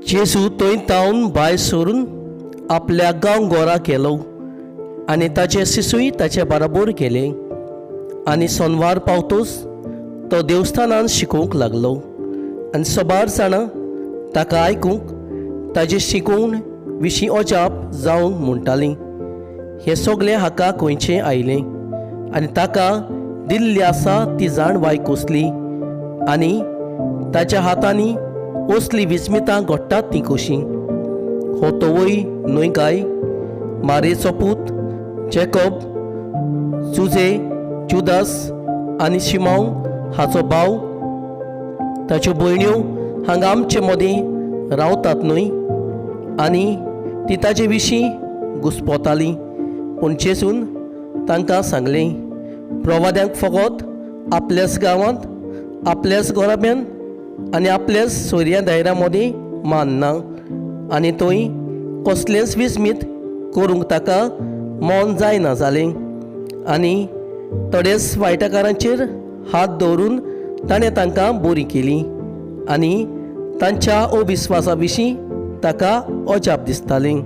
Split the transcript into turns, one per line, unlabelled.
जेजू थंय तावन भायर सरून आपल्या गांव घरा गेलो आनी ताचे शिशूय ताचे बराबर गेले. आनी सोनवार पावतोच तो देवस्थानान शिकोवंक लागलो आनी सबार जाणां ताका आयकूंक ताजे शिकोवण विशीं अजाप जावन म्हणटालीं, हें सगळें हाका खंयचें आयलें आनी ताका दिल्ली आसा ती जाणवाय कसली आनी ताच्या हातांनी असलीं विस्मितां घडटात तीं कशीं? हो तोवूय न्हय काय मारयेचो पूत जेकब, जुजे, जुदास आनी शिमांव हाचो भाव? ताच्यो भयण्यो हांगा आमचे मदीं रावतात न्हय? आनी ती ताचे विशीं घुस्पोतालीं. पूण जेजून तांकां सांगलें, प्रवाद्यांक फकत आपल्याच गांवांत, आपल्याच घराब्यांत आनी आपल्याच सोयऱ्या दायऱ्या मदीं मान ना. आनी थंय कसलेंच विस्मीत करूंक ताका मन जायना जालें. आनी थोडेच वायटकारांचेर हात दवरून ताणें तांकां बरीं केलीं आनी तांच्या अविस्वासा विशीं ताका अजाप दिसतालें.